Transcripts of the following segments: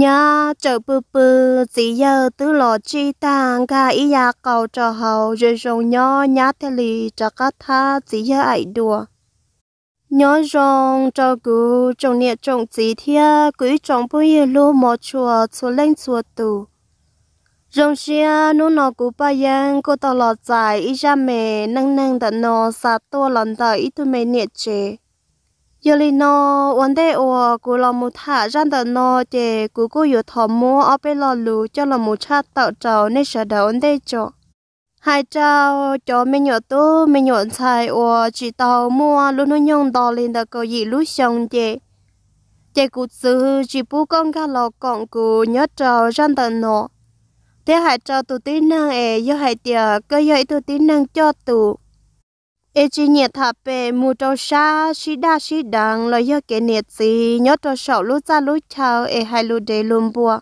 Nyab tseem pw pw, txiv yawg twb los tsij tag nkag ib yav qau rau hauv, zoo zoo nyob nyab thiaj li rov qab thab txiv yawg aim dua. Nyob zoo rau kuv tsoom niam tsoom txiv thiab kuv ib tsoom phooj ywg hlub mos tshua txhua leej txhua tus. Zoo siab hnub no kuv Paj Yeeb kuj tau los txais ib zaj me neej neeg ntawm no xa tuaj los ntawm ib tug me niam tsev. Yog li no, ua ntej uas kuv los mus tham zaj ntawm no ces kuv kuj yuav thov muab ob peb lo lus coj los mus tshaj tawm rau nej sawv daws ua ntej tso. Hais rau cov me nyuam tub me nyuam ntxhais uas tsis tau muaj lub hnub nyoog nto li ntawm kaum yim lub xyoo ces, ces kuv txwv tsis pub koj nkag los koom kuv nyob rau zaj ntawm no. Thiab hais rau tus tib neeg es yog hais tias koj yog ib tug tib neeg coj tus es tsis nyiam tham pem mus rau sab sib daj sib deev los yog kev niam txiv nyob rau saum lub txaj lub chaw es hais lus dev lus npua,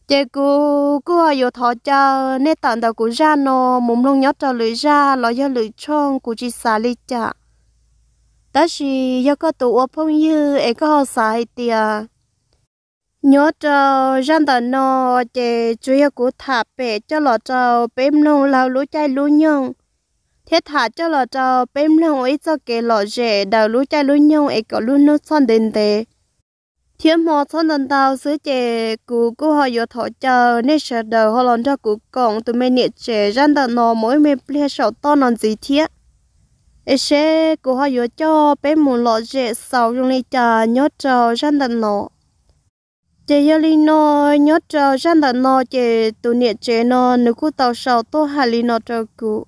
ces kuv kuj ho yuav thov caw nej tawm ntawm kuv zaj no mus mloog nyob rau lwm zaj los yog lwm tshooj, kuv tsis xav li cas. Tab sis yog koj tus ua phooj ywg es koj ho xav hais tias nyob rau zaj ntawm no ces tsuas yog kuv tham pem coj los rau peb mloog laug lub caij lub nyoog, thiab tham coj los rau peb mloog ua ib txoj kev lom zem daws lub caij lub nyoog es kom lub hnub txhob ntev ntev thiab hmo txhob ntau ntau xwb ces kuv kuj ho yuav thov caw nej sawv daws ho los nrog kuv koom tus me niam tsev zaj ntawm no mus ib me pliag saum toj no ntxiv thiab. Es seb kuv ho yuav coj peb mus lom zem xaus zoo li cas nyob rau zaj ntawm no. Ces yog li no, nyob rau zaj ntawm no ces tus niam tsev no nws kuj tau sau tuaj hais li no rau kuv.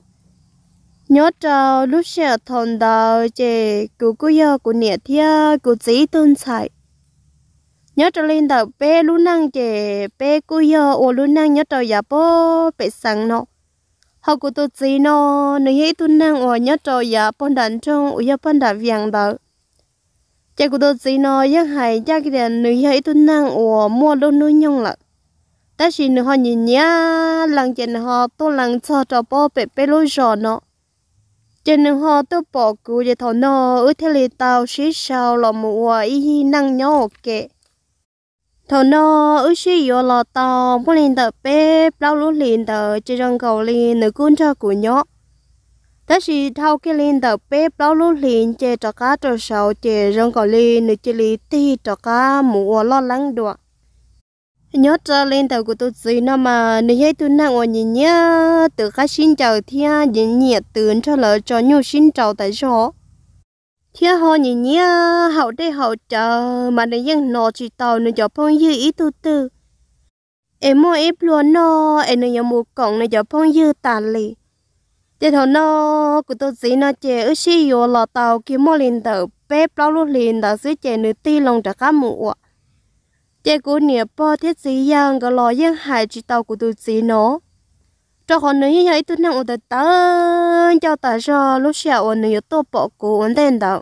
Nyob rau lub sij hawm thaum ntawd ces kuv kuj yog kuv niam thiab kuv txiv ib tug ntxhais. Nyob rau li ntawm peb lub neej ces peb kuj yog ua lub neej nyob rau yav pem xeev no. Ho kuv tus txiv no, nws yog ib tug neeg uas nyob rau yav pog nram nroog uas yog pog nram Vias ntawd. Ces kuv tus txiv no yeej hais ncaj tias nws yog ib tug neeg uas muaj lub hnub nyoog lawm, tab sis nws ho nyiam nyiam lees ces nws ho tuaj lees txog rau pem peb lub zos no. Ces nws ho tuaj pom kuv ces thaum no wb thiaj li tau sib sau los mus ua ib yig neej nyob ua ke. Thaum no wb sib yuav los tau muaj li ntawm peb plaub lub hlis ntawd ces zoo nkaus li nws kuj nrog kuv nyob. Tab sis dhau kiag li ntawm peb plaub lub hlis ces rov qab rau saud ces zoo nkaus li nws cia li tig rov qab mus ua loj leeb dua. Nyob raws li ntawm kuv tus txiv no mas nws yog ib tug neeg uas nyiam nyiam twv qaib sib ncaws thiab nyiam nyiam twv nrog lawv tso nyuj sib nraus tas zog, thiab ho nyiam nyiam haus dej haus cawv mas nws yeej hnov tsis tau nws cov phooj ywg ib tug twg es muaj ib pluag noj es nws yuav mus koom nws cov phooj ywg tas li. Ces thaum no kuv tus txiv no ces wb sib yuav los tau kiag muaj li ntawm peb plaub lub hlis ntawd xwb ces nws tig loo rov qab mus ua. Ces kuv niam pog thiab txiv yawg nkawd los yeej hais tsis tau kuv tus txiv no, rau qhov nws yeej yog ib tug neeg uas tawv tawv ncauj tas zog lub sij hawm uas nws yuav tuaj pom kuv ua ntej ntawd.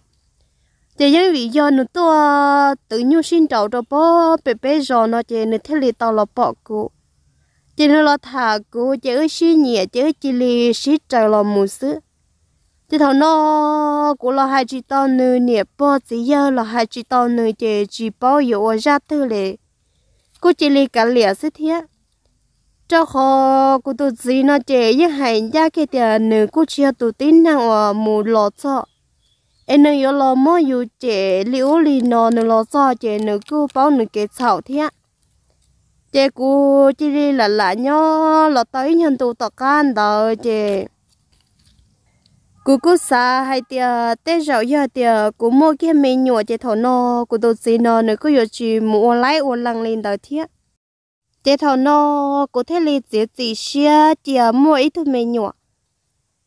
Ces yeej vim yog nws tuaj twv nyuj sib nraus rau pem peb zos no ces nws thiaj li tau los pom kuv. Ces nws los tham kuv ces wb sib nyiam ces wb cia li sib raws los mus xwb. Ces thaum no kuv los hais tsis tau nws, niam pog txiv yawg los hais tsis tau nws ces tsis paub yuav ua zaj twg li, kuj cia li kav liam xwb thiab. Rau qhov kuv tus txiv no ces yeej hais ncaj kiag tias nws kuj tsis yog tus tib neeg uas mus los txog es nws yuav los muab yus cem li ub li no, nws los txog ces nws kuj paub nws kev txhaum thiab. Ces kuv cia li lam lam nyob los tau ib nyuag ntu tom qab ntawd ces kuv kuj xav hais tias tej zaum yog tias kuv muaj kiag me nyuam ces thaum no kuv tus txiv no nws kuj yuav tsis mus ua laib ua lees li ntawd thiab. Ces thaum no kuv thiaj li txiav txim siab cia muaj ib tug me nyuam.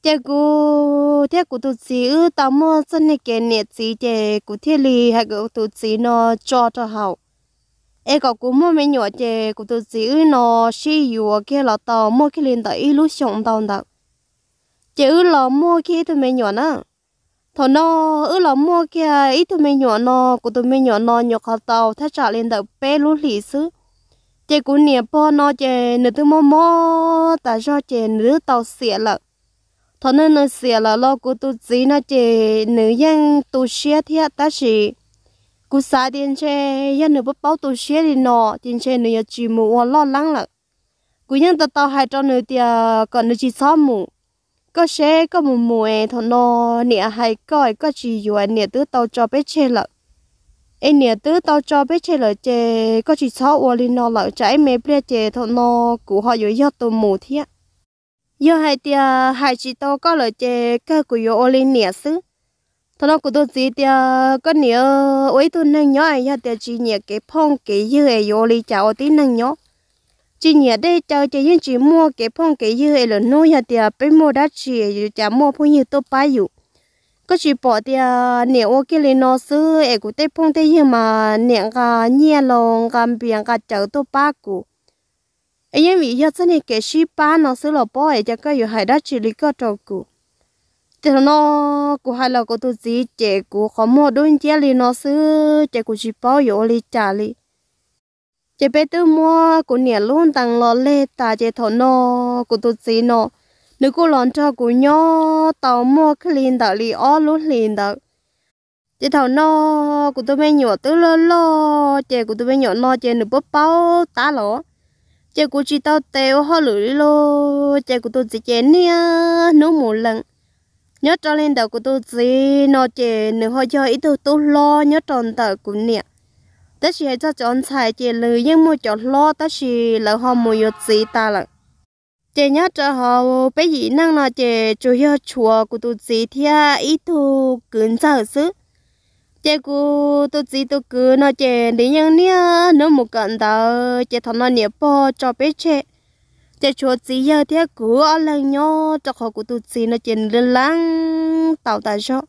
Ces kuv thiab kuv tus txiv wb tau muaj txoj niag kev niam txiv ces kuv thiaj li hais kom kuv tus txiv no tso rau hauv, es kom kuv muaj me nyuam ces kuv tus txiv wb no sib yuav kiag los tau muaj kiag li ntawm ib lub xyoos ntau ntawd. Ces wb los muaj kiag ib tug me nyuam na. Thaum no wb los muaj kiag ib tug me nyuam no, kuv tus me nyuam no nyuam qhuav tau thaj tsam li ntawm peb lub hlis xwb. Ces kuv niam pog no ces nws twb mob mob tas zog ces nws twb tau xiam lawm. Thaum nws, nws xiam lawm los kuv tus txiv no ces nws yeej tu siab thiab tab sis Kuv xav tias ntshe yog nws paub paub tu siab li no ces ntshe nws yuav tsis mus ua loj leeb lawm. Kuv yeej tau tau hais rau nws tias kom nws tsis txhob mus, koj seb koj mus mus es thaum no niam hais koj es koj tsis yuav, niam twb tau tso peb tseg lawm. Es niam twb tau tso peb tseg lawm ces koj tsis txhob ua li no lawm, tsam ib me pliag ces thaum no kuv ho yuav yog tus mus thiab. Yog hais tias hais tsis tau koj lawm ces kawg kuv yuav ua li niam xwb. Thaum no kuv tus txiv tias, koj niam, ua ib tug neeg nyob es yog tias tsis nyiam kev phooj kev ywg es yuav ua li cas ua tib neeg nyob? Tsis nyiam dej cawv ces yeej tsis muaj kev phooj kev ywg es lwm hnub yog tias peb muaj dab tsi es yuav cas muaj phooj ywg tuaj pab yus. Koj tsis pom tias niam ua kiag li no xwb es kuv tej phooj tej ywg mas niam nqa nyiaj los nqa npias nqa cawv tuaj pab kuv. Es yeej vim yog txoj niag kev sib pab no xwb los pob es cas koj yuav hais dab tsi li koj rau kuv? Ces thaum no kuv hais los kuv tus txiv ces kuv qhov muag dub nciab li no xwb ces kuv tsis paub yuav ua li cas li. Ces peb twb muab kuv niam lub ntees los leg tas ces thaum no kuv tus txiv no nws kuj los nrog kuv nyob tau muaj kiag li ntawm li ob lub hlis ntawd. Ces thaum no kuv tus me nyuam twb loj loj ces kuv tus me nyuam no ces nws paub paub tab los, ces kuv tsis tau tes ua hauj lwm li lauj. Ces kuv tus txiv ces niaj hnub mus lees. Nyob rau li ntawm kuv tus txiv no ces nws ho yog ib tug tub hlob nyob rau ntawm kuv niam. Tab sis hais txog cov ntxhais ces lawv yeej muaj cov hlob tab sis lawv ho mus yuav txiv tas lawm. Ces nyob rau hauv peb yim neeg no ces tsuas yog tshuav kuv tus txiv thiab ib tug kwv ntxawg xwb. Ces kuv tus txiv tus kwv no ces nws yeej niaj hnub mus kawm ntawv ces thaum no niam pog tso peb tseg. Ces tshuav txiv yawg thiab kuv ob leeg nyob rau qhov kuv tus txiv no ces nws leej leej tau tas zog.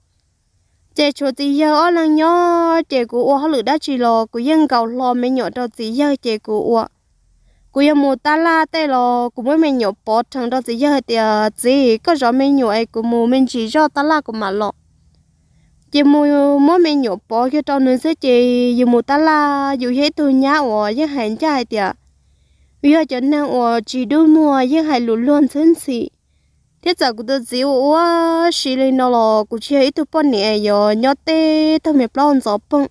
Ces tshuav txiv yawg ob leeg nyob ces kuv ua hauj lwm dab tsi los kuv yeej nkaus hlo me nyuam rau txiv yawg ces kuv ua. Kuv yog mus tab laj tej los kuv muab me nyuam pov rhees rau txiv yawg hais tias, txiv, koj zov me nyuam es kuv mus me ntsis zoj tab laj kuv mam los. Ces mus muab me nyuam pov kiag rau nws xwb ces yus mus tab laj, yus yog ib tug nyab uas yeej hais ncaj hais tias yog cov neeg uas tsis dub muag yeej hais lus luag ntxhwb ntxhi. Thiab txawm kuv tus txiv ua ua si li no los kuv tsis yog ib tug poj niam yuav nyob teb tag me plaub ntxov poog,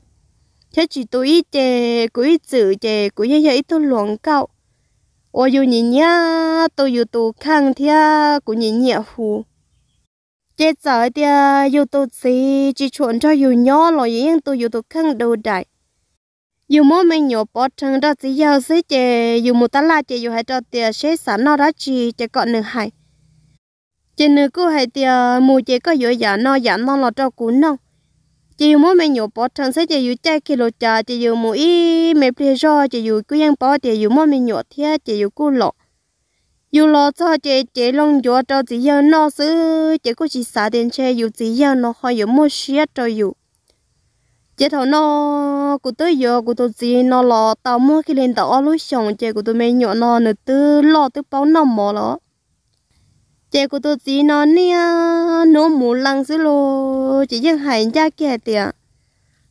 thiab tsis tu ib ce. Kuv ib txwm ces kuv yeej yog ib tug hluas nkauj uas yus nyiam nyiam tu yus tus kheej thiab kuv nyiam nyiam hu. Ces txawm hais tias yus tus txiv tsis tshua nrog yus nyob los yus yeej tu yus tus kheej du daim. Yus muab me nyuam pov rhees rau txiv yawg xwb ces yus mus tab laj ces yus hais rau tias seb xav noj dab tsi ces kom nws hais. Ces nws kuj hais tias mus ces koj yuav yam no yam no los rau kuv noj. Ces yus muab me nyuam pov rhees xwb ces yus caij kiag lus cas ces yus mus ib me pliag zog ces yus kuj yeej paub tias yus muaj me nyuam thiab ces yus kuj los. Yus los txog ces cev loo ncuav rau txiv yawg noj xwb ces kuj tsis xav tias ntshe yus txiv yawg no ho yuav muaj siab rau yus. Ces thaum no kuv twb yuav kuv tus txiv no los tau muaj kiag li ntawm ob lub xyoos ces kuv tus me nyuam no nws twb loj twb paub noj mov los. Ces kuv tus txiv no niaj hnub mus lees xwb los ces yeej hais ncaj kiag hais tias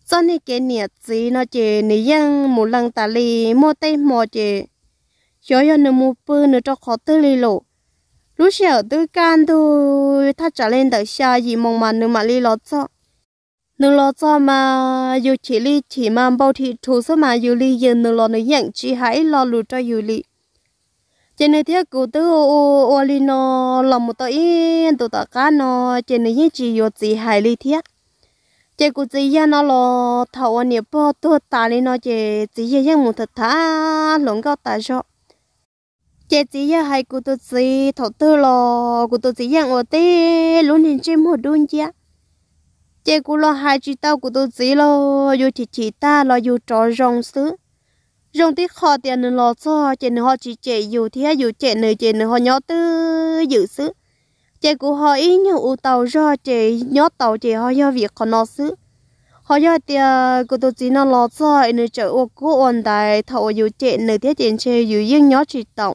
txoj niag kev niam txiv no ces nws yeej mus lees tas li. Muaj tej hmo ces xyov yog nws mus pw nws rau qhov twg li los, lub sij hawm twb kaj ntug thaj tsam li ntawm xya yim moos mas nws mam li los txog. Nws los txog mas yus chim li chim mas npau thim rhuv xwb mas yus li yws nws los nws yeej tsis hais ib lo lus rau yus li. Ces nws thiab kuv twb ua ua li no los mus tau ib ntus tom qab no ces nws yeej tsis yuav txiv hais li thiab. Ces kuv txiv yawg no los thaum uas niam pog tuag tas li no ces txiv yawg yeej mus tham tham hluas nkauj tas zog. Ces txiv yawg hais kuv tus txiv thaum twg los kuv tus txiv yeej ua tib lub niag ntsej muag dub nciab. Ces kuv los hais tsis tau kuv tus txiv los yus chim chim tag los yus rov zoo xwb. Zoo tib qho tias nws los txog ces nws ho tsis cem yus thiab yus cem nws ces nws ho nyob twj ywm xwb. Ces kuv ho ib nyuag ua tau zog ces nyob tau ces ho yog vim qhov no xwb. Ho yog tias kuv tus txiv no los txog es nws tseem ua kub ua ntaiv thaum uas yus cem nws thiab ces ntshe yus yeej nyob tsis tau.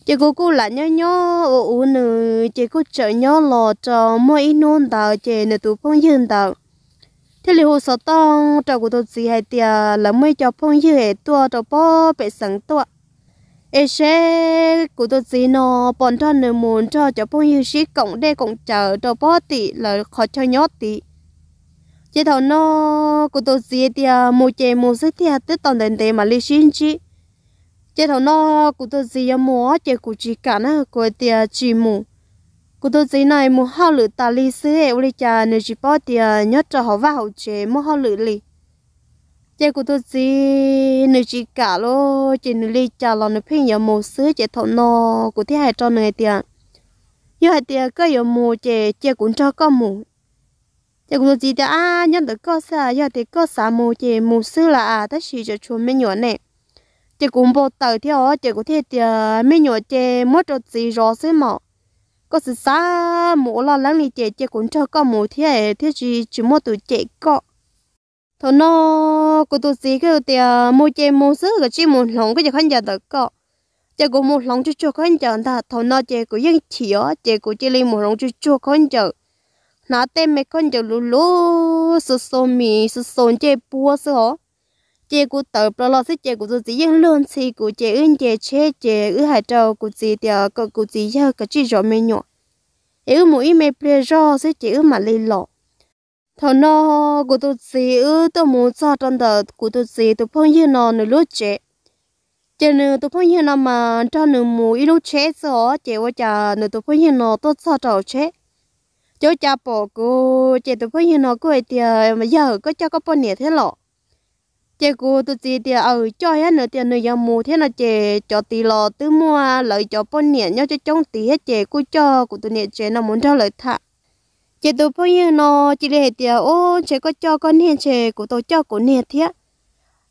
Ces kuv kuj lam nyob nyob ua ua nws ces kuj tseem nyob los rau muaj ib hnub ntawd ces nws tus phooj ywg ntawd thiaj li hu xov tooj rau kuv tus txiv hais tias lawv muaj ib co phooj ywg es tuaj rau pob pem xeev tuaj, es seb kuv tus txiv no puas nrog nws mus nrog cov phooj ywg sib koom dej koom cawv rau pob tim lawv qhov chaw nyob tid. Ces thaum no kuv tus txiv tias mus ces mus xwb tiag, twb tau ntev ntev mam li sib ntsib. Ces thaum no kuv tus txiv yuav mus ces kuv tsis kam na, kuv tias tsis mus. Kuv tus txiv no mus hauj lwm tas li xwb, ua li cas nws tsis paub tias nyob rau hauv vaj hauv tsev muaj hauj lwm li. Ces kuv tus txiv nws tsis kam lawm, ces nws li cas los nws pheej yuav mus xwb. Ces thaum no kuv thiaj hais rau nws hais tias, yog hais tias koj yuav mus ces cia kuv nrog koj mus. Ces kuv tus txiv tias, ab, nyob ntawm koj xwb, yog tias koj xav mus ces mus xwb las as, tab sis tseem tshuav me nyuam ne. Ces kuv npau taws thiab os, ces kuv thiaj tias, me nyuam ces muab rau txiv zov xwb mas, koj xav xav mus ua loj leeb li ces cia kuv nrog koj mus thiab, thiaj tsis, tsis muaj tus cem koj. Thaum no kuv tus txiv kuj tias mus ces mus xwb, koj cia li mus hloov koj cov khaub ncaws ntawm koj. Ces kuv mus hloov tsuag tsuag khaub ncaws ntag. Thaum no ces kuv yeej chim os, ces kuv cia li mus hloov tsuag tsuag khaub ncaws, hnav tej me khaub ncaws luv luv, xu xu mis, xu xu ncej puab xwb os. Ces kuv tawm plaws los xwb ces kuv tus txiv yeej luag ntxhi kuv, ces wb nce tsheb ces wb hais rau kuv txiv tias kom kuv txiv yawg kav tsij zov me nyuam, es wb mus ib me pliag zog xwb ces wb mam li los. Thaum no kuv tus txiv wb tuaj mus txog rau ntawm kuv tus txiv tus phooj ywg no nws lub tsev. Ces nws tus phooj ywg no mas nrog nws mus ib lub tsheb xwb os, ces ua cas nws tus phooj ywg no tuaj txog rau hauv tsheb, ces ua cas pom kuv, ces tus phooj ywg no kuj hais tias, yawg, koj coj koj poj niam thiab los? Ces kuv tus txiv tias, aws, coj thiab, nws tias nws yuav mus thiab no ces cov tid los twb muaj lawv cov poj niam nyob coob coob tid thiab ces kuj coj kuv tus niam tsev no mus nrog lawv tham. Ces tus phooj ywg no cia li hais tias, ub, ntshe koj coj koj niag, ntshe kuv tau coj kuv niag thiab.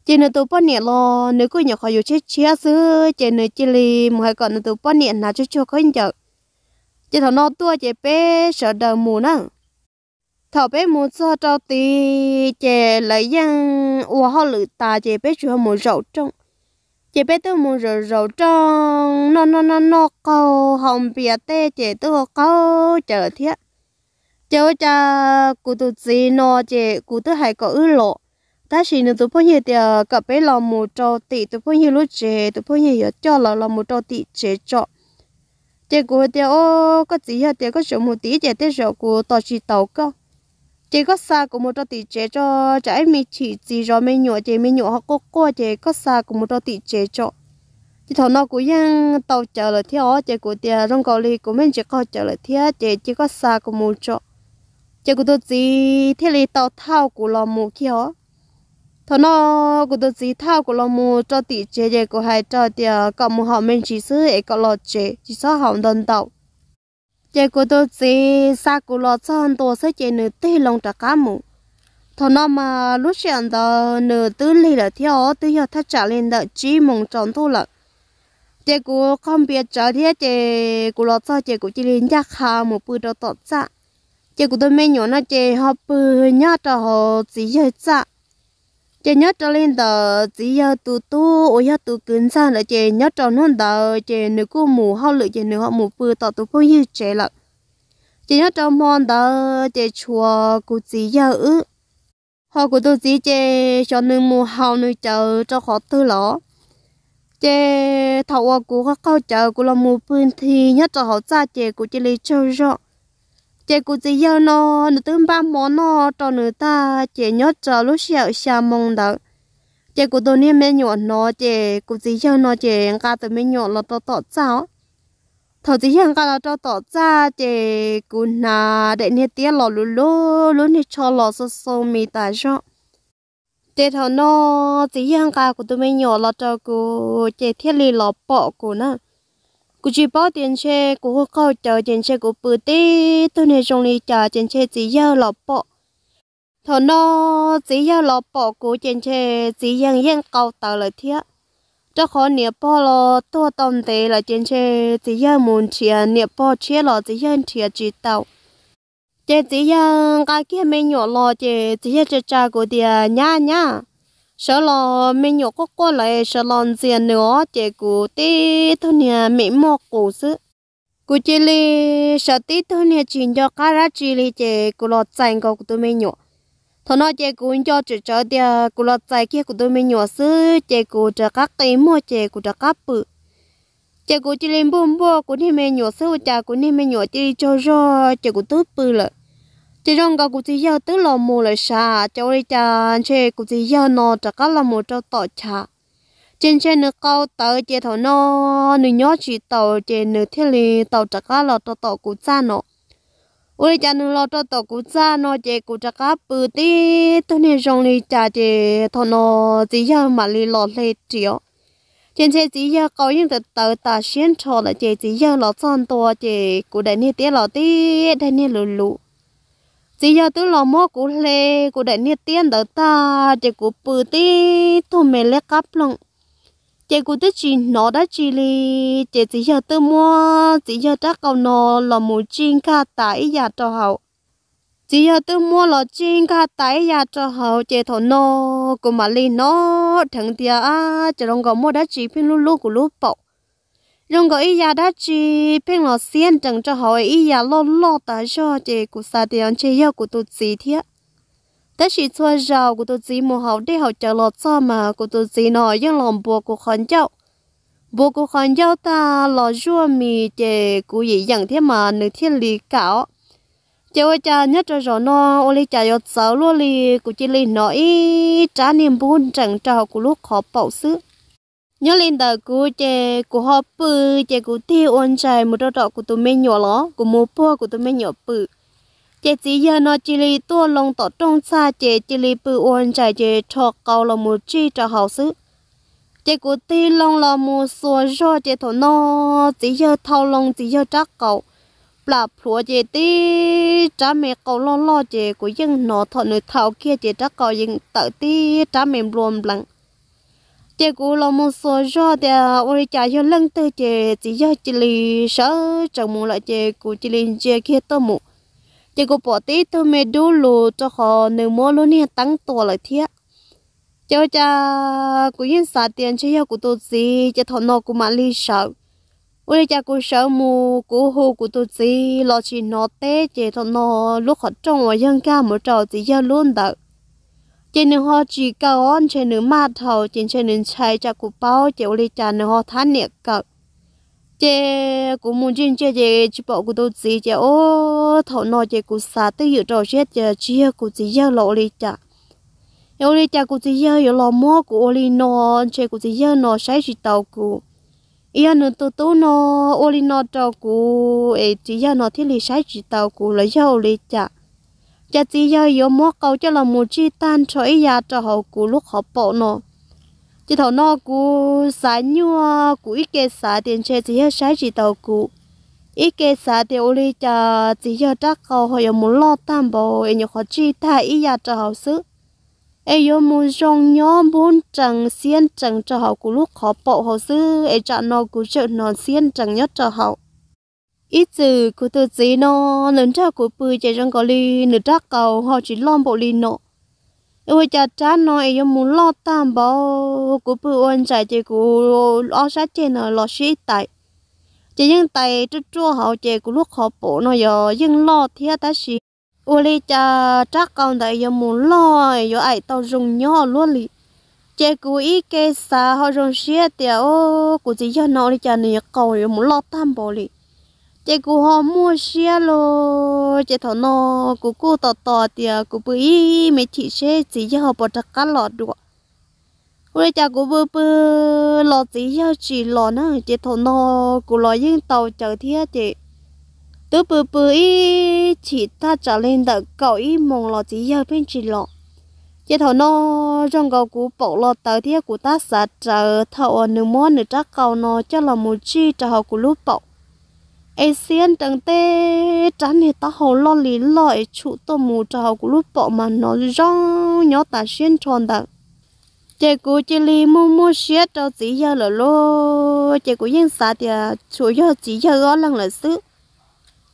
Ces nws tus poj niam los nws kuj nyuam qhuav yuav tshiab tshiab xwb, ces nws cia li mus hais kom nws tus poj niam hnav tsuag tsuag khaub ncaws. Ces thaum no tuaj ces peb sawv daws mus na. Thaum peb mus txog rau tid ces lawv yeej ua hauj lwm tas ces peb tsuas mus zaum rooj. Ces peb twb mus zaum zaum rooj, noj noj noj noj qaug, haus npias tej ces twb ua qaug cawv lawm thiab. Ces ua cas kuv tus txiv no ces kuv twb hais kom wb los, tab sis nws tus phooj ywg tias kom peb los mus rau tim tus phooj ywg lub tsev, tus phooj ywg yuav coj lawv los mus rau tim tsev tso. Ces kuv tias, o, koj txiv yawg tias koj tseem mus tid ces tej zaum kuv tos tsis taus koj. Ces koj xa kuv mus rau tim tsev tso, tsam ib me chim txiv zov me nyuam ces me nyuam ho quaj quaj ces koj xa kuv mus rau tim tsev tso. Ces thaum no kuv yeej tau cawv lawm thiab os, ces kuv tias zoo nkaus li kuv me ntsis qaug cawv lawm thiab ces cia koj xa kuv mus tso. Ces kuv tus txiv thiaj li tau thauj kuv los mus kiag os. Thaum no kuv tus txiv thauj kuv los mus rau tim tsev ces kuv hais rau tias kom mus haus me ntsis xwb es kom los tsev tsis txhob haus ntau ntau. Ces kuv tus txiv xa kuv los txog ntua xwb ces nws tig loo rov qab mus. Thaum no mas lub sij hawm ntawd nws twb lig lawm thiab os, twb yog thaj tsam li ntawm tsib moos tsaus ntuj lawm. Ces kuv qaug npias tsawv thiab ces kuv los txog ces kuv cia li ncaj qha mus pw rau tom txaj. Ces kuv tus me nyuam no ces ho pw nyob rau hauv txiv yawg txaj. Ces nyob rau li ntawd txiv yawg tus tub uas yog tus kwv ntxawg ntawd ces nyob rau hnub ntawd ces nws kuj mus hauj lwm ces nws ho mus pw tom tus phooj ywg tsev lawm. Ces nyob rau hmo ntawd ces tshuav kuv txiv yawg wb. Ho kuv tus txiv ces xyov nws mus haus nws cawv rau qhov twg los. Ces thaum uas kuv qaug cawv kuv los mus pw nthi nyob rau hauv txaj ces kuv cia li tsaug zog. Ces kuv txiv yawg no nws twb npaj hmo noj rau nws tag ces nyob rau lub sij hawm xya moo ntawd, ces kuv tus niag me nyuam hnov ces kuv txiv yawg no ces nqa tus me nyuam los rau tom txaj os. Thaum txiv yawg nqa los rau tom txaj ces kuv hnav daim niag tiab los luv luv lub niag tsho los xu xu mis tas zog. Ces thaum no txiv yawg nqa kuv tus me nyuam los rau kuv ces thiaj li los pom kuv na. Kuv tsis paub tias ntshe kuv hu qaug cawv ces ntshe kuv pw tib tug niag zoo li cas ces ntshe txiv yawg los pom. Thaum no txiv yawg los pom kuv ces ntshe txiv yawg yeej qau tawv lawm thiab. Rau qhov niam pog los tuag tau ntev lawm ces ntshe txiv yawg mus nrhiav niam pog tshiab los txiv yawg nrhiav tsis tau. Ces txiv yawg nqa kiag me nyuam los ces txiv yawg tsa tsa kuv tias, nyab nyab, sawv los, me nyuam quaj quaj lawm, sawv los ntxias nws os. Ces kuv tib tug niag mem muaj qus xwb. Kuv cia li sawv tib tug niag tsis nco qab dab tsi li ces kuv los txais nkaus kuv tus me nyuam. Thaum no ces kuv nco tsem tsawv tias kuv los txais kiag kuv tus me nyuam xwb ces kuv rov qab qi muag ces kuv rov qab pw. Ces kuv cia li npuaj npuaj kuv niag me nyuam xwb ua cas kuv niag me nyuam cia li tsaug zog ces kuv twb pw lawm. Ces zoo nkaus kuv txiv yawg twb los mus lawm sav, ces ua li cas ntshe kuv txiv yawg no rov qab los mus rau tom chav. Ces ntshe nws qau tawv ces thaum no nws nyob tsis taus ces nws thiaj li tau rov qab los rau tom kuv txaj no. Ua li cas nws los rau tom kuv txaj no ces kuv rov qab pw tib tug niag zoo li cas ces thaum no txiv yawg mam li los hle riam. Ces ntshe txiv yawg qau yeej tawv tawv tas siab nrho lawm ces txiv yawg los txog ntua ces kuv daim niag tiab los tib daim niag luv luv. Txiv yawg twb los muab kuv hle kuv daim niag tiab ntawd tag ces kuv pw tib tug me liab qab ploog. Ces kuv twb tsis hnov dab tsi li, ces txiv yawg twb muab txiv yawg rab qau no los mus tsij nkag tas ib yam rau hauv. Txiv yawg twb muab los tsij nkag tas ib yam rau hauv ces thaum no kuv mam li hnov dheev tias, ab, ces zoo nkaus muaj dab tsi pheej lub lub kuv lub paum. Zoo nkaus ib yam dab tsi pheej los xiab nrees rau hauv ib yam loj loj tas zog ces kuv xav tias ntshe yog kuv tus txiv thiab. Tab sis txhua zaus kuv tus txiv mus haus dej haus cawv los txog mas kuv tus txiv no yeej los npuav kuv qhov ncauj. Npuav kuv qhov ncauj tag los zuaj mis ces kuv yim yeem thiab mas nws thiaj li kam os. Ces ua cas nyob rau zaum no ua li cas yuav txawv luaj li, kuv cia li hnov ib rab niag npub nrees rau hauv kuv lub qhov paum xwb. Nyob li ntawm kuv ces kuv ho pw, ces kuv tig ua ntsais mus rau tom kuv tus me nyuam los kuv mus puag kuv tus me nyuam pw. Ces txiv yawg no cia li tuaj loo tom rooj txaj ces cia li pw ua ntsais ces rho qau los mus tsij rau hauv xwb. Ces kuv tig loo los mus xuas zog ces thaum no txiv yawg thau loo txiv yawg rab qau plam plhuav ces tib rab me qau loj loj ces kuv yeej hnov thaum nws thau kiag ces rab qau yeej tawm tib rab me nplua nplees. Ces kuv los mus xuas zog tias ua li cas yog leej twg ces txiv yawg cia li sawv tsees mus lawm ces kuv cia li ntsia kiag tuaj mus. Ces kuv pom tib tug me dub lus rau qhov nws muab lub niag teeb tua lawm thiab. Ces ua cas kuv yeej xav tias ntshe yog kuv tus txiv ces thaum no kuv mam li sawv. Ua li cas kuv sawv mus kuv hu kuv tus txiv los tsis hnov teb ces thaum no lub qhov rooj uas yog nkag mus rau txiv yawg lub ntawd ces nws ho tsis kaw os, ntshe nws maj dhau ces ntshe nws ntshai tsam kuv paub ces ua li cas nws ho thab niam kaw. Ces kuv mus ntsia ntsia ces tsis pom kuv tus txiv ces ub, thaum no ces kuv xav twj ywm rau siab tias tsis yog kuv txiv yawg los ua li cas. Es ua li cas kuv txiv yawg yuav los muab kuv ua li no, ntshe kuv txiv yawg no saib tsis taus kuv. Es yog nws tus tub no ua li no rau kuv es txiv yawg no thiaj li saib tsis taus kuv los yog ua li cas. Cas txiv yawg yuav muab qau coj los mus tsij tag nrho ib yav rau hauv kuv lub qhov paum no. Ces thaum no kuv xav nyuaj, kuv ib ke xav tias ntshe txiv yawg saib tsis taus kuv, ib ke xav tias ua li cas txiv yawg rab qau ho yuav mus loj tag npaum es nyuam qhuav tsij tag ib yav rau hauv xwb, es yuav mus zoo nyob npub nrees xiab nrees rau hauv kuv lub qhov paum hauv xwb es tsam no kuv tseem hnov xiab nrees nyob rau hauv. Ib txwm kuv tus txiv no nws nrog kuv pw ces zoo nkaus li nws rab qau ho tsis loj npaum li no. Es ua cas rab no es yuav mus loj tag npaum, kuv pw ua ntsais ces kuv ob sab ceg no los sib tais, ces yeej tais ruaj ruaj hauv ces kuv lub qhov paum no yog yeej loj thiab tab sis ua li cas rab qau ntawd yuav mus loj yuav aim tau zoo nyob luaj li. Ces kuv ib ke xav ho zoo siab tias o, kuv txiv yawg no ua li cas nws yuav qau yuav mus loj tag npaum li. Ces kuv ho muaj siab los ces thaum no kuv kuj tos tos tias kuv pw ib me chim seb txiv yawg ho puas rov qab los dua. Ua li cas kuv pw pw los txiv yawg tsis los na, ces thaum no kuv los yeej tau caws thiab ces twb pw pw ib chim thaj tsam li ntawm kaum ib moos los txiv yawg pheej tsis los. Ces thaum no zoo nkaus kuv paum los tawv thiab kuv tab xav rawv thaum uas nws muab nws rab qau no coj los mus tsij rau hauv kuv lub paum, es xiab nrees tej rab niag taub hau loj li loj es tshum tuaj mus rau hauv kuv lub paum mas hnov zoo nyob tas siab nrho ntawd. Ces kuv cia li muaj muaj siab rau txiv yawg lawm lauj, ces kuv yeej xav tias tsuas yog txiv yawg ob leeg lawm xwb.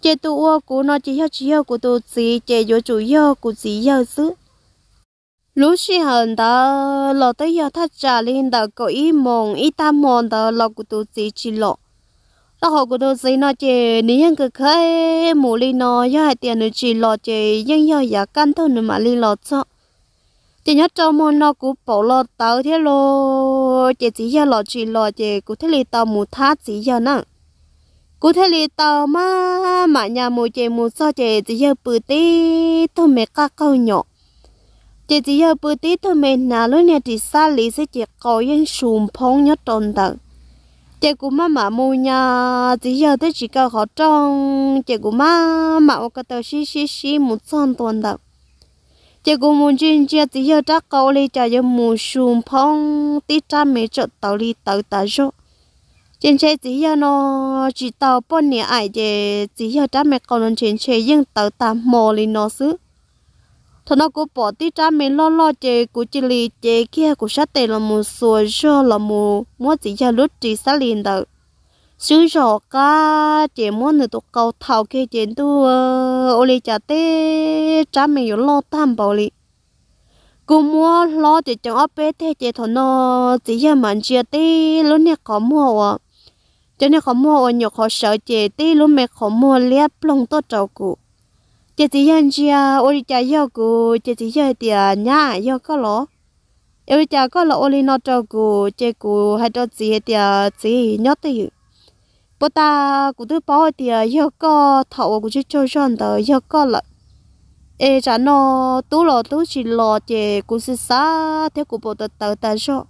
Ces tus ua kuv no ces yog tsis yog kuv tus txiv ces yuav tsum yog kuv txiv yawg xwb. Lub sij hawm ntawd los twb yog thaj tsam li ntawm kaum ib moos ib tag hmo ntawd los kuv tus txiv tsis los. Rau qhov kuv tus txiv no ces nws yeej khav khav mus li no, yog hais tias nws tsis los ces yeej yog yav kaj ntug nws mam li los txog. Ces nyob rau hmo no kuv paum los tawv thiab los, ces txiv yawg los tsis los ces kuv thiaj li tau mus thab txiv yawg na. Kuv thiaj li tau maj mam nyas mus ces mus txog ces txiv yawg pw tib tug me qaj qaug nyom. Ces txiv yawg pw tib tug me hnav lub niag ris xab li xwb ces qau yeej su nphoob nyob rau ntawd. Ces kuv maj mam mus nyas txiv yawg twb tsis kaw qhov rooj, ces kuv maj mam ua ko taw sib sib sib mus txog ntua ntawd. Ces kuv mus ntsia ntsia txiv yawg rab qau ua li cas yuav mus su nphoob tib rab me tsawm tawv li tawv tas zog. Ces ntshe txiv yawg no tsis tau poj niam aim ces txiv yawg rab me qau no ntshe ntshe yeej tawv tag hmo li no xwb. Thaum no kuv pom tib rab me loj loj ces kuv cia li cev kiag kuv sab tes los mus xuas zog los mus muab txiv yawg lub ris xab li ntawd swb zog qab ces muab nws tus qau thaum kiag ces ntuj, ua li cas teb rab me yuav loj tag npaum li. Kuv muab hlob ces ceev ob peb teg ces thaum no txiv yawg mam ntsia tib lub niag qhov muag uas, cov niag qhov muag uas nyuam qhuav sawv ces tib lub me qhov muag liab ploog tuaj rau kuv. Ces txiv yawg ntsia ua li cas yog kuv ces txiv yawg tias, Nyab, yog koj los? Ua li cas koj los ua li no rau kuv? Ces kuv hais rau txiv hais tias, Txiv, nyob twj ywm, puag ta kuv twb paub tias yog koj, thaum uas kuv tsaug tsaug zog ntawd yog koj lawm. Es tsam no tub los tub tsis los ces kuv xav xav thiab kuv pom tawv tawv tas zog.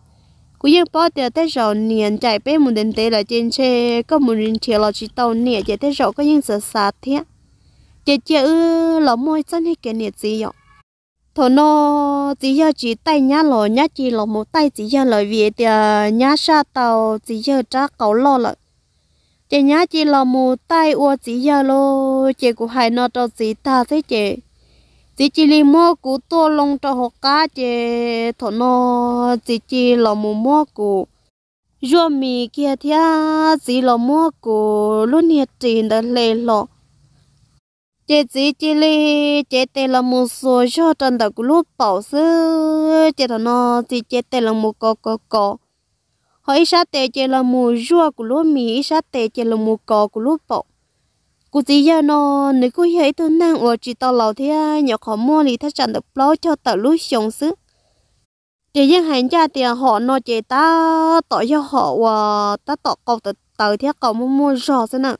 Kuv yeej paub tias tej zaum niam ncaim peb mus ntev ntev lawm ces ntshe koj mus nrhiav los tsis tau niam ces tej zaum koj yeej xav xav thiab. Ces cia wb los muaj txoj niag kev niam txiv yom. Thaum no txiv yawg tsis taij nyab los nyab cia los mus taij txiv yawg lawm vim tias nyab saj tau txiv yawg rab qau loj lawm. Ces nyab cia los mus taij ua txiv yawg lauj. Ces kuv hais no rau txiv tag xwb ces txiv cia li muab kuv tuaj loo rau hauv qab ces thaum no txiv cia los mus muab kuv zuaj mis kiag thiab txiv los muab kuv lub niag ris ntawd hle hlo. Ces txiv cia li cev tes los mus xuas zog rau ntawm kuv lub paum xwb ces thaum no txiv cev tes los mus kov kov kov, ho ib sab tes ces los mus zuaj kuv lub mis, ib sab tes ces los mus kov kuv lub paum. Kuv txiv yawg no nws kuj yog ib tug neeg uas tsis tau laus thiab nyuam qhuav muaj li thaj tsam ntawm plaub caug tawm lub xyoo xwb. Ces yeej hais ncaj tias hom no ces tab tom yog hom uas tab tom qau tawv tawv thiab qau muaj muaj zog xwb na.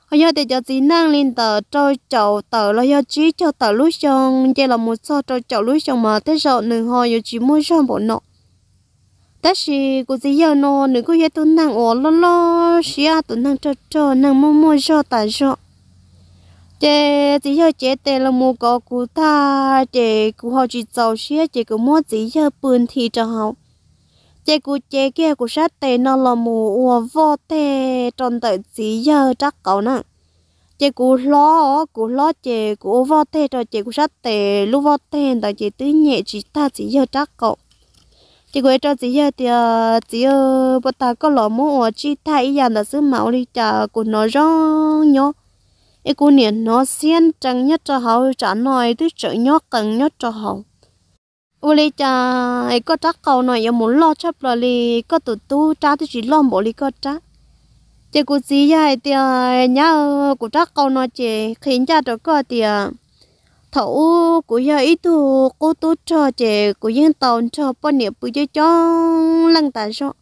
Ho yog tias cov txiv neej li ntawm rau caum tawm los yog tsib caug tawm lub xyoo nce los mus txog rau caum lub xyoo mas tej zaum nws ho yuav tsis muaj zog npaum no. Tab sis kuv txiv yawg no nws kuj yog ib tug neeg uas loj loj siab, tus neeg rog rog, neeg muaj muaj zog tas zog. Ces txiv yawg cev tes los mus kov kuv tag ces kuv ho tsis txaus siab ces kuv muab txiv yawg pw nthi rau hauv. Ces kuv cev kiag kuv sab tes no los mus ua voj teg rau ntawm txiv yawg rab qau na. Ces kuv hlob, kuv hlob ces kuv ua voj teg rau ces kuv sab tes lub voj teg ntawd ces twb nyem tsis tag txiv yawg rab qau. Ces kuv hais rau txiv yawg tias, Txiv, puag ta koj los muab ua tsij tag ib yam ntawd xwb mas ua li cas kuv hnov zoo nyob, es kuv niam hnov xiab nrees nyob rau hauv tsam no twb tseem nyob qees nyob rau hauv. Ua li cas es koj rab qau no yuav mus loj tshaj plaws li, koj tus tub rab twb tsis loj npaum li koj rab? Ces kuv txiv yawg hais tias, Nyab, kuv rab qau no ces qhia ncaj rau koj tias thaum ub kuv yog ib tug qub tub rog ces kuv yeej tau nrog poj niam pw coob coob leej tas zog.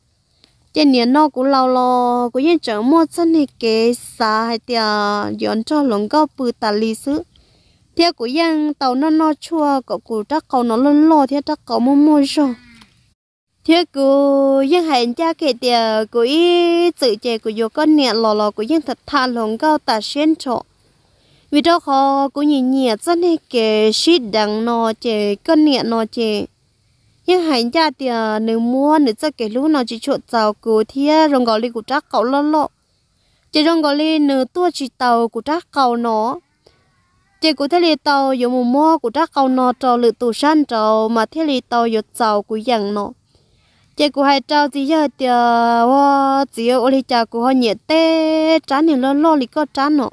Ces nim no kuv laus los kuv yeej tseem muaj txoj niag kev xav hais tias yuav nrog hluas nkauj pw tas li xwb, thiab kuv yeej tau noj noj tshuaj kom kuv rab qau no loj loj thiab rab qau muaj muaj zog. Thiab kuv yeej hais ncaj kev tias kuv ib txwm ces kuv yuav koj niam los los kuv yeej tham tham hluas nkauj tas siab nrho. Vim rau qhov kuv nyiam nyiam txoj niag kev sib deev no ces koj niam no ces yeej hais ncaj tias nws muab nws txoj kev hlub no tsis tshua txaus kuv thiab zoo nkaus li kuv rab qau loj loj, ces zoo nkaus li nws tuaj tsis taus kuv rab qau no. Ces kuv thiaj li tau yuav mus muab kuv rab qau no rau lwm tus sab nraud mas thiaj li tau yuav txaus kuv yeem no. Ces kuv hais rau txiv yawg tias, Ua txiv, ua li cas kuv ho nyiam tej rab niag loj loj li koj rab no?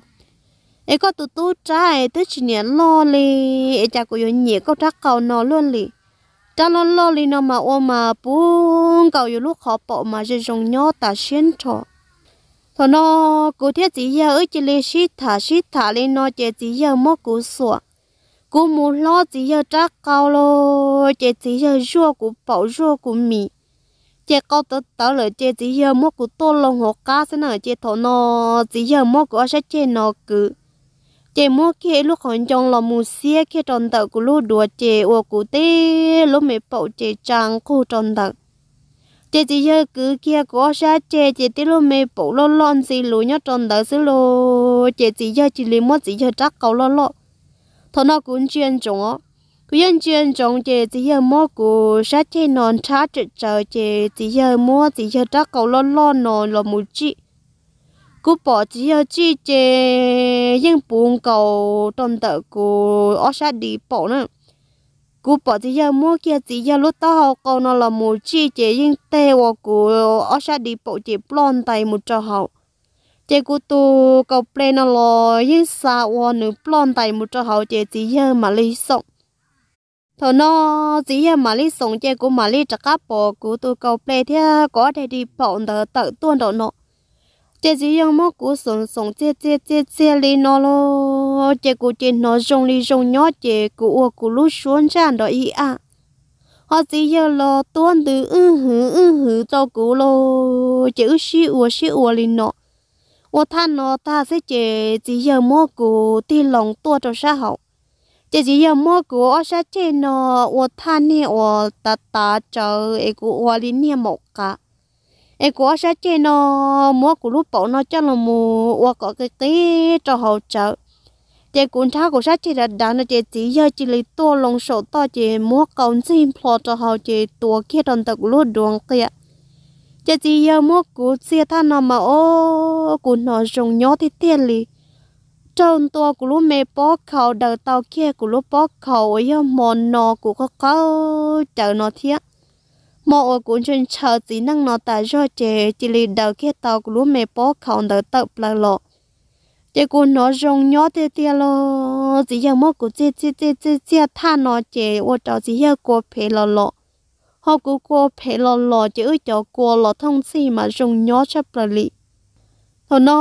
Es koj tus tub rab es twb tsis niam loj li, es cas kuv yuav nyiam koj rab qau no luaj li? Rab loj loj li no mas ua mas puv nkaus yus lub qhov paum mas zoo zoo nyob tas siab nrho. Thaum no kuv thiab txiv yawg wb cia li sib tham sib tham li no ces txiv yawg muab kuv xuas. Kuv mus hlob txiv yawg rab qau los ces txiv yawg zuaj kuv paum zuaj kuv mis. Ces qau tawv tawv lawm ces txiv yawg muab kuv tuaj loo hauv qab xwb na, ces thaum no txiv yawg muab kuv ob sab ceg no kwv, ces muab kiag ib lub qhov ncoo los mus xiab kiag rau ntawm kuv lub duav ces ua kuv tej lub me paum ces tsa nqug rau ntawd. Ces txiv yawg kwv kiag kuv ob sab ceg ces tej lub me paum loj loj ntxi lus nyob rau ntawd xwb los, ces txiv yawg cia li muab txiv yawg rab qau loj loj. Thaum no kuv ntsia ntsoov os, kuv yeej ntsia ntsoov ces txiv yawg muab kuv sab ceg no nrhab tsawm tsawv ces txiv yawg muab txiv yawg rab qau loj loj no los mus tsij. Kuv pom txiv yawg tsij ces yeej puv nkaus rau ntawm kuv ob sab di paum na. Kuv pom txiv yawg muab kiag txiv yawg lub taub hau qau no los mus tsij ces yeej teg ua kuv ob sab di paum ces ploj ntais mus rau hauv. Ces kuv tus kaus ple no los yeej xa ua nws ploj ntais mus rau hauv ces txiv yawg mam li xoom. Thaum no txiv yawg mam li xoom ces kuv mam li rov qab pom kuv tus kaus ple thiab kuv ob daim di paum ntawd tawm tuaj nraum no. Ces txiv yawg muab kuv xoom xoom txiag txiag txiag txiag li no los, ces kuv ces hnov zoo li zoo nyob ces kuv ua kuv lub suab ntsaj nrov ib a. Ho txiv yawg los tuab ntws wj hwv wj hwv rau kuv los, ces wb sib ua sib ua li no. Ua thaj no tag xwb ces txiv yawg muab kuv tig loo tuaj rau sab hauv. Ces txiv yawg muab kuv ob sab ceg no ua thaj niag uas tav tav tsawv es kuv ua li niag maum qav. Es kuv ob sab ceg no muab kuv lub paum no coj los mus ua kom qig qig rau hauv tsawv. Ces kuv nrhab kuv sab ceg dav dav no ces txiv yawg cia li tuaj loo saum toj ces muab qau ntxig nplho rau hauv ces tuav kiag rau ntawm kuv lub duav nqia. Ces txiv yawg muab kuv txiag thaj no mas o, kuv hnov zoo nyob tiag tiag li. Raug ntua kuv lub me pob khau daws tau kiag kuv lub pob khau uas yog hmo no kuv qaug qaug cawv no thiab. Hmo uas kuv ntshaw ntshaw txiv neej no tas zog ces cia li daws kiag tau kuv lub me pob khau ntawd tawm plaws los. Ces kuv hnov zoo nyob tiag tiag los txiv yawg muab kuv txiag txiag txiag txiag txiag thaj no ces ua rau txiv yawg kua phem los los. Ho kuv kua phem los los ces wb cov kua los thooj txhij mas zoo nyob tshaj plaws li. Thaum no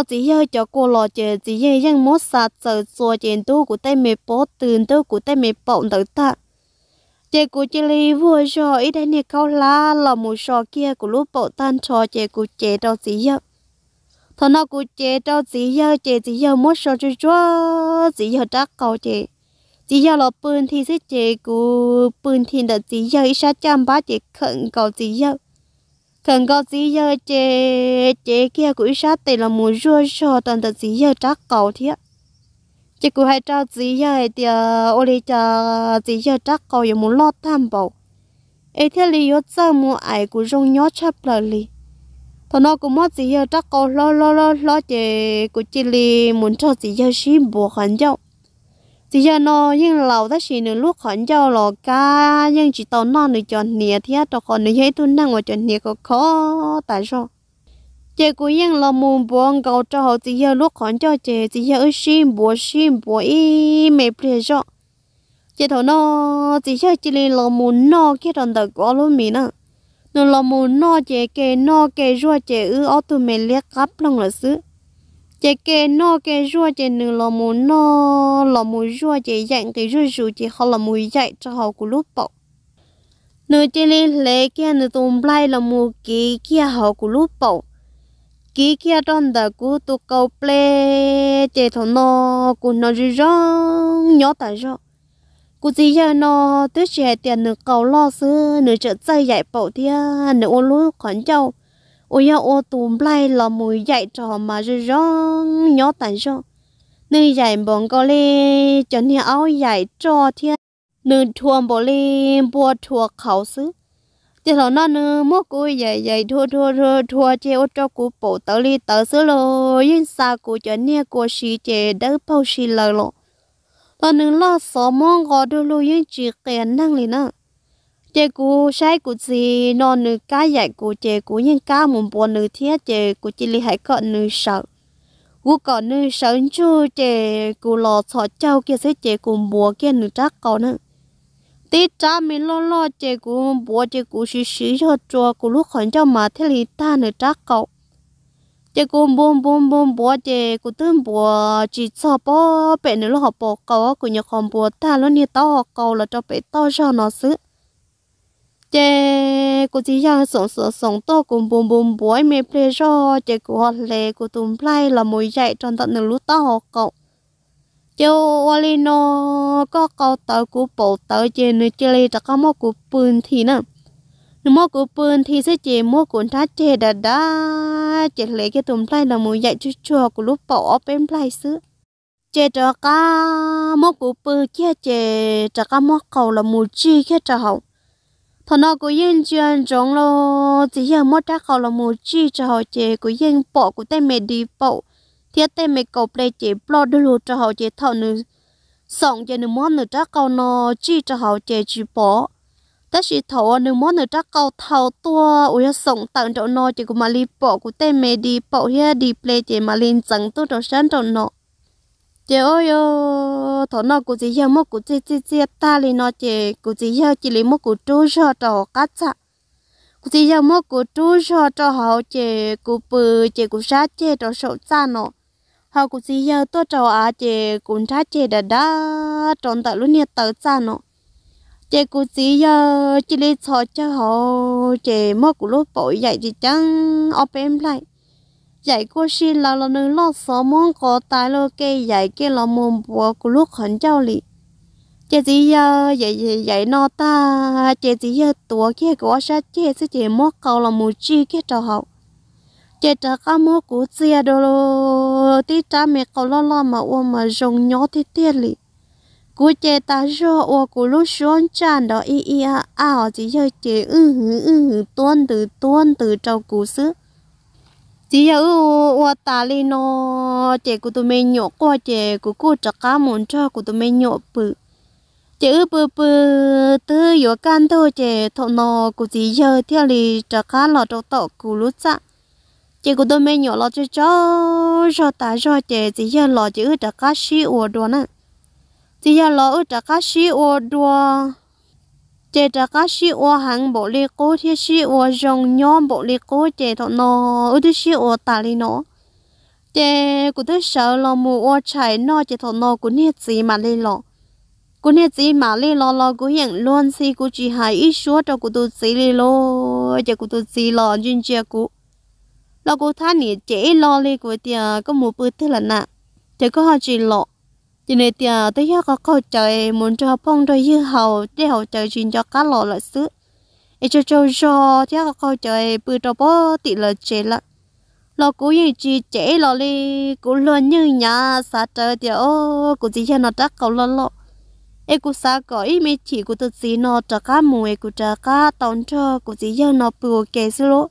txiv yawg cov kua los ces txiv yawg yeej muab xa txaws txua ces ntub kuv tej me pob tw ntub kuv tej me paum ntawd tag. Ces kuv cia li vuag zog ib daim niag khaub hlab los mus so kiag kuv lub paum tag nrho ces kuv cev rau txiv yawg. Thaum no kuv cev rau txiv yawg ces txiv yawg muab so tsuag tsuag txiv yawg rab qau ces txiv yawg los pw nthi xwb ces kuv pw nthi ntawm txiv yawg ib sab caj npab ces khawm nkaus txiv yawg. Khawm nkaus txiv yawg ces cev kiag kuv ib sab tes los mus zuaj zog rau ntawm txiv yawg rab qau thiab. Ces kuv hais rau txiv yawg hais tias ua li cas txiv yawg rab qau yuav mus loj tag npaum es thiaj li yuav txawj mus aim kuv zoo nyob tshaj plaws li. Thaum no kuv muab txiv yawg rab qau hlob hlob hlob hlob ces kuv cia li mus nrog txiv yawg sib npuav qhov ncauj. Txiv yawg no yeej laus tab sis nws lub qhov ncauj los kab yeej tsis tau noj nws cov hniav thiab rau qhov nws yog ib tug neeg uas cov hniav khov kho tas zog. Ces kuv yeej los mus npuav nkaus rau hauv txiv yawg lub qhov ncauj ces txiv yawg wb sib npuav sib npuav ib me pliag zoj. Ces thaum no txiv yawg cia li los mus noj kiag rau ntawm kuv ob lub mis na. Nws los mus noj ces ke noj ke zuaj ces wb ob tug me liab qab ploog lawm xwb. Ces ke noj ke zuaj ces nws los mus noj los mus zuaj ces yaim nqis zuj zus ces ho los mus yaim rau hauv kuv lub paum. Nws cia li hle kiag nws tus nplaig los mus kiv kiag hauv kuv lub paum, kiv kiag rau ntawm kuv tus kaus ple. Ces thaum no kuv hnov zoo zoo nyob tas zog. Kuv txiv yawg no twb tsis hais tias nws qau loj xwb, nws tseem txawj yaim paum thiab nws ua lub qhov ncauj uas yog ua tus nplaig los mus yaim rau hauv mas zoo zoo nyob tas zog. Nws yaim npaum nkaus li cov niag aub yaim roj thiab nws dhuav npaum li npua dhuav qhauv xwb. Ces thaum no nws muab kuv yaim yaim dhuav dhuav dhuav dhuav ces ua rau kuv paum tawv li tawv xwb los yeej xa kuv cov niag kua si ces dawb paug si lawm los. Thaum nws loj xov muab nqos du lug yeej tsis qias neeg li na. Ces kuv saib kuv txiv no nws kab yaim kuv ces kuv yeej kab mus npuav nws thiab ces kuv cia li hais kom nws sawv. Kuv kom nws sawv ntsug ces kuv los txhos caug kiag xwb ces kuv npuav kiag nws rab qau na. Tib rab me loj loj ces kuv npuav ces kuv siv siv zog rua kuv lub qhov ncauj mas thiaj li tag nws rab qau. Ces kuv npuav npuav npuav npuav ces kuv twb npuav tsis txog pob pem nws lub hauv paus qau, kuv nyuam qhuav npuav tag lub niag taub hau qau los rau pem toj zog no xwb. Ces kuv txiv yawg xoom xoom xoom tuaj kuv npuav npuav npuav ib me pliag zog ces kuv ho hle kuv tus nplaig los mus yaim rau ntawm nws lub taub hau qaum. Ces ua li no, koj qau tawv kuv paum tawv ces nws cia li rov qab muab kuv pw nthi na. Nws muab kuv pw nthi xwb ces muab kuv nrab ceg dav dav ces hle kiag tus nplaig los mus yaim tsuag tsuag kuv lub paum ob peb nplaig xwb. Ces rov qab muab kuv pw kiag ces rov qab muab qau los mus tsij kiag rau hauv. Thaum no kuv yeej ntsia ntsoov los txiv yawg muab rab qau los mus tsij rau hauv ces kuv yeej pom kuv tej me di paum thiab tej me kaus ple ces ploj dug lug rau hauv ces thaum nws xoom ces nws muab nws rab qau no tsij rau hauv ces tsis pom. Tab sis thaum uas nws muab nws rab qau thau tuaj uas yog xoom tawm nraum no ces kuv mam li pom kuv tej me di paum thiab di ple ces mam li ntxeev tuaj rau sab nraum no. Ces ua li, thaum no kuv txiv yawg muab kuv txiaj txiaj txiaj tag li no ces kuv txiv yawg cia li muab kuv rub zog rau hauv qab txaj. Kuv txiv yawg muab kuv rub zog rau hauv ces kuv pw ces kuv sab ceg rau saum txaj no. Ho kuv txiv yawg tuaj rau av ces kuv nrab ceg dav dav rau ntawm lub niag taw txaj no. Ces kuv txiv yawg cia li txhos caug hauv ces muab kuv lub paum yaim ceev ceev ob peb nplaig. Yaim kuj sij laws los nws loj xov muab nqos tas lawm, kev yaim kev los mus npuav kuv lub qhov ncauj li. Ces txiv yawg yaim yaim no tag ces txiv yawg tuav kiag kuv ob sab ceg xwb ces muab qau los mus tsij kiag rau hauv. Ces rov qab muab kuv txiag dua tib rab me qau loj loj mas ua mas zoo nyob tiag tiag li. Kuv ces tas zog ua kuv lub suab ntsaj nrov ib ib a a os, txiv yawg ces wb hwv wb hwv tuab ntws tuab ntws rau kuv xwb. Txiv yawg wb ua tas li no ces kuv tus me nyuam quaj ces kuv kuj rov qab mus nrog kuv tus me nyuam pw. Ces wb pw pw twb yuav kaj ntug ces thaum no kuv txiv yawg thiaj li rov qab los rau tom kuv lub txaj. Ces kuv tus me nyuam los tsaug tsaug zog tas zog ces txiv yawg los ces wb rov qab sib ua dua na. Txiv yawg los wb rov qab sib ua dua, ces rov qab sib ua heev npaum li qub thiab sib ua zoo nyob npaum li qub ces thaum no wb twb sib ua tas li no. Ces kuv twb sawv los mus ua tshais noj ces thaum no kuv niag txiv mam li los. Kuv niag txiv mam li los los kuv yeem luag ntxhi kuv tsis hais ib suab rau kuv tus txiv li los ces kuv tus txiv los ntsia ntsia kuv los kuv thab niam cem ib lo li kuv tias koj mus pw twg lawm na, ces koj ho tsis los. Ces nws tias twb yog qaug qaug cawv mus nrog phooj nrog ywg haus dej haus cawv tsis nco qab los lawm xwb, es tsaug tsaug zog thiab qaug qaug cawv pw rau pem tim lawv tsev lawm. Los kuv yeej tsis cem ib lo li, kuv luag nywj nyav xav rawv tias o, kuv txiv yawg no rab qau loj loj, es kuv xav kom ib me chim kuv tus txiv no rov qab mus es kuv rov qab tau nrog kuv txiv yawg no pw ua ke xwb lauj.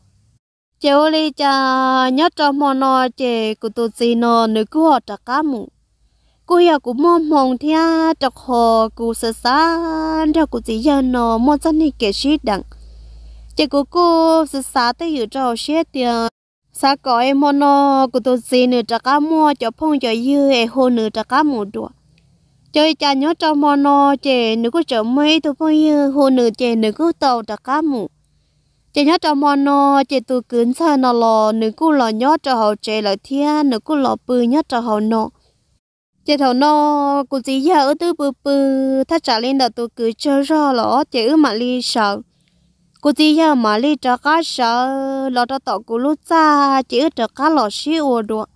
Ces ua li cas nyob rau hmo no ces kuv tus txiv no nws kuj ho rov qab mus. Kuj yog kuv muaj hmoo thiab rau qhov kuv xav xav nrog kuv txiv yawg no muaj txoj niag kev sib deev. Ces kuv kuj xav xav twj ywm rau hauv siab tias xav kom es hmo no kuv tus txiv nws rov qab muaj cov phooj cov ywg es hu nws rov qab mus dua. Ces ua li cas nyob rau hmo no ces nws kuj tseem muaj ib tug phooj ywg hu nws ces nws kuj tau rov qab mus. Ces nyob rau hmo no ces tus kwv ntxawg no los nws kuj los nyob rau hauv tsev lawm thiab nws kuj los pw nyob rau hauv no. Ces thaum no kuv txiv yawg wb twb pw pw thaj tsam li ntawm tus kwv tsaug zog los ces wb mam li sawv. Kuv txiv yawg mam li rov qab sawv los rau tom kuv lub txaj ces wb rov qab los sib ua dua.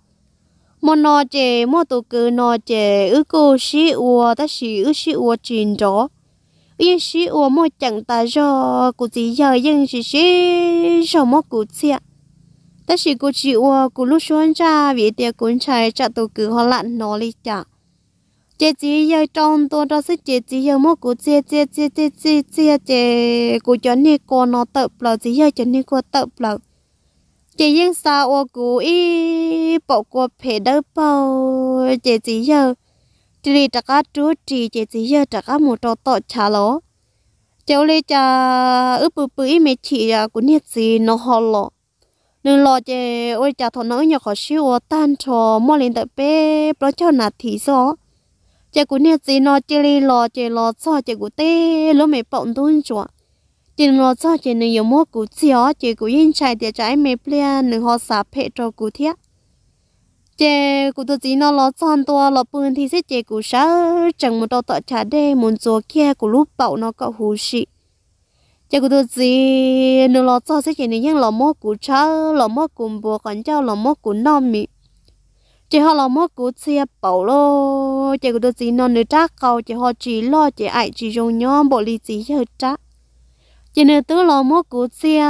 Hmo no ces muaj tus kwv no ces wb kuj sib ua tab sis wb sib ua tsis nrov. Wb yeej sib ua muaj ceem tas zog, kuv txiv yawg yeej sib sib zog muab kuv txiag. Tab sis kuv tsis ua kuv lub suab ntsaj vim tias kuv ntshai tsam tus kwv ho lam hnov li cas. Ces txiv yawg rau ntua rau xwb ces txiv yawg muab kuv txiag txiag txiag txiag txiag txiag ces kuv cov niag kua no tawm plaws, txiv yawg cov niag kua tawm plaws. Ces yeej xa ua kuv ib paum kua phem dawb paug, ces txiv yawg cia li rov qab rub ris ces txiv yawg rov qab mus rau tom chav los. Ces ua li cas wb pw pw ib me chim kuv niag txiv no ho los. Nws los ces ua li cas thaum no wb nyuam qhuav sib ua tag nrho muaj li ntawm peb plaub caug nas this xwb os. Ces kuv niag txiv no cia li los ces los txog ces kuv teb lub me paum ntub ntsuav. Ces nws los txog ces nws yuav muab kuv txiag os ces kuv yeej ntshai tias tsam ib me pliag nws ho xav phem rau kuv thiab. Ces kuv tus txiv no los txog ntua los pw nthi xwb ces kuv sawv tsees mus rau tom chav dej mus ntxuav kiag kuv lub paum no kom huv si. Ces kuv tus txiv nws los txog xwb ces nws yeej los muab kuv tshawb, los muab kuv npuav qhov ncauj, los muab kuv noj mis, ces ho los muab kuv txhia paum lawm. Ces kuv tus txiv no nws rab qau ces ho tsis loj ces aim tsis zoo nyob npaum li txiv yawg rab. Ces nws twb los muab kuv txhia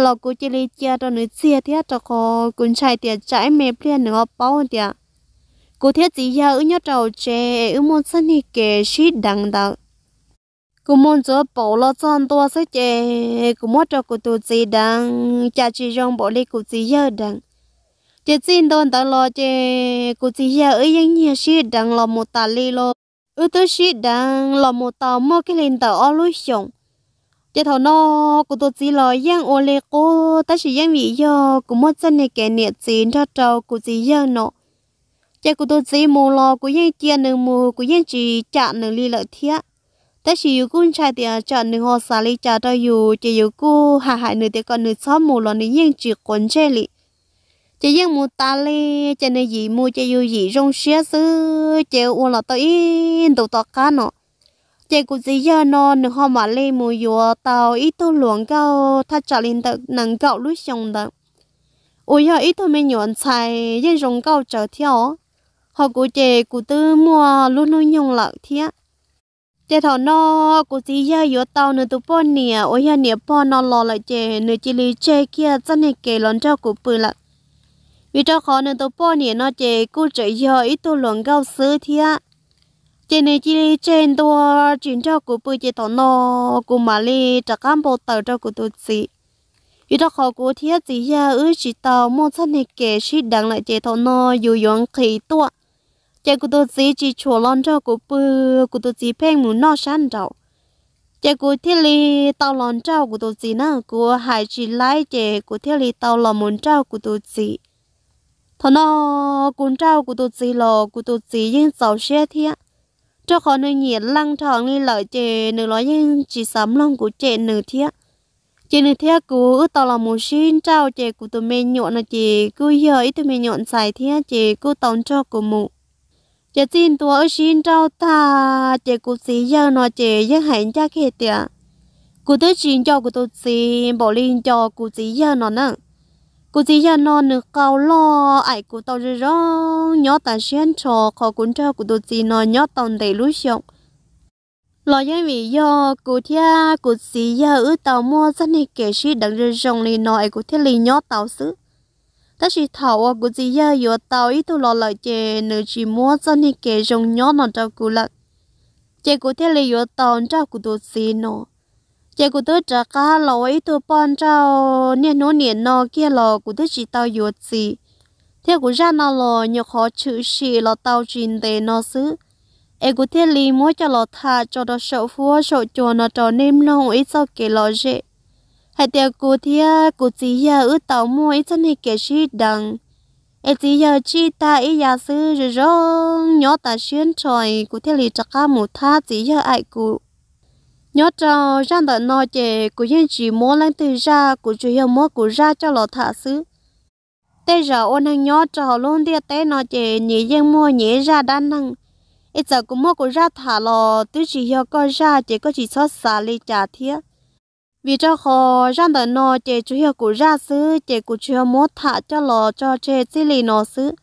los kuv cia li cia rau nws txhia thiab, rau qhov kuv ntshai tias tsam ib me pliag nws ho paub tias kuv thiab txiv yawg wb nyob rau tsev es wb muaj txoj niag kev sib deev ntawd. Kuv mus ntxuav paum los txog ntua xwb ces kuv muab rau kuv tus txiv deev, cas tsis zoo npaum li kuv txiv yawg deev. Ces txij ntua ntawd los ces kuv txiv yawg wb yeej nyiag sib deev los mus tas li los. Wb twb sib deev los mus tau muaj kiag li ntawm ob lub xyoos. Ces thaum no kuv tus txiv los yeej ua li qub, tab sis yeej vim yog kuv muaj txoj niag kev niam txiv nrog rau kuv txiv yawg no. Ces kuv tus txiv mus los kuv yeej cia nws mus, kuv yeej tsis cam nws li lawm thiab. Tab sis yus kuj ntshai tias tsam nws ho xav li cas rau yus, ces yus kuj hais hais nws tias kom nws txhob mus los nws yeej tsis quav ntsej li. Ces yeej mus tas li, ces nws yim mus ces yus yim zoo siab xwb, ces ua los tau ib ntus tom qab no, ces kuv txiv yawg no nws ho mam li mus yuav tau ib tug hluas nkauj thaj tsam li ntawm nees nkaum lub xyoo ntawd, uas yog ib tug me nyuam ntxhais yeej zoo nkauj tsawv thiab os. Ho kuv ces kuv twb muaj lub hnub nyoog lawm thiab. Ces thaum no kuv txiv yawg yuav tau nws tus poj niam uas yog niam pog no los lawm ces nws cia li tseg kiag txoj niag kev los nrog kuv pw lawm. Vim rau qhov nws tus poj niam no ces kuj tseem yog ib tug hluas nkauj xwb thiab. Ces nws cia li tseg ntua tsis nrog kuv pw, ces thaum no kuv mam li rov qab npau taws rau kuv tus txiv. Vim rau qhov kuv thiab txiv yawg wb tsis tau muaj txoj niag kev sib deev lawm ces thaum no yus yuav nqhis tuaj. Ces kuv tus txiv tsis tshua los nrog kuv pw, kuv tus txiv pheej mus noj sab nraud. Ces kuv thiaj li tau los nrauj kuv tus txiv na, kuv hais tsis laib ces kuv thiaj li tau los mus nrauj kuv tus txiv. Thaum no kuv nrauj kuv tus txiv los kuv tus txiv yeej txaus siab thiab, rau qhov nws nyiam leej dhau li lawm ces nws los yeej tsis xav mloog kuv cem nws thiab. Ces nws thiab kuv wb tau los mus sib nrauj ces kuv tus me nyuam no ces kuj yog ib tug me nyuam ntxhais thiab ces kuj tau nrog kuv mus. Ces txij ntua wb sib nrauj tag ces kuv txiv yawg no ces yeej hais ncaj kiag tias kuv twb tsis nco kuv tus txiv npaum li nco kuv txiv yawg no na. Kuv txiv yawg no nws qau loj aim kuv tau zoo zoo nyob tas siab nrho qhov kuv nrog kuv tus txiv no nyob tau ntev lub xyoo. Los yeej vim yog kuv thiab kuv txiv yawg wb tau muaj txoj niag kev sib deev zoo zoo li no es kuv thiaj li nyob tau xwb. Tab sis thaum uas kuv txiv yawg yuav tau ib tug los lawm ces nws tsis muab txoj niag kev zoo nyob no rau kuv lawm, ces kuv thiaj li yuav tau nrauj kuv tus txiv no. Ces kuv twb rov qab los ua ib tug poj nrauj, niaj hnub nim no kiag los kuv twb tsis tau yuav txiv, thiab kuv zaj no los nyuam qhuav tshwm sim los tau tsis ntev no xwb. Es kuv thiaj li muab coj los tham tso rau saum huab saum cua no rau nej mloog ib txoj kev lom zem, hais tias kuv thiab kuv txiv yawg wb tau muaj ib txoj niag kev sib deev, es txiv yawg tsij tag ib yav xwb zoo zoo nyob tas siab nrho, kuv thiaj li rov qab mus thab txiv yawg aim kuv. Nyob rau zaj ntawm no ces kuv yeej tsis muab leej twg zaj, kuv tsuas yog muab kuv zaj coj los tham xwb. Tej zaum ua neeg nyob rau hauv lub ntiaj teb no ces nyias yeej muaj nyias zaj dab neeg. Es txawm kuv muab kuv zaj tham los twb tsis yog koj zaj ces koj tsis txhob xav li cas thiab. Vim rau qhov zaj ntawm no ces tsuas yog kuv zaj xwb ces kuv tsuas yog muab tham coj los tso tseg txij li no xwb.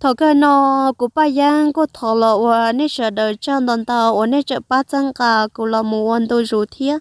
Thaum kawg no kuv Paj Yeeb kuj thov los ua nej sawv daws tsaug ntau ntau uas nej tseem pab txhawb nqa kuv los mus ua ntu zus thiab.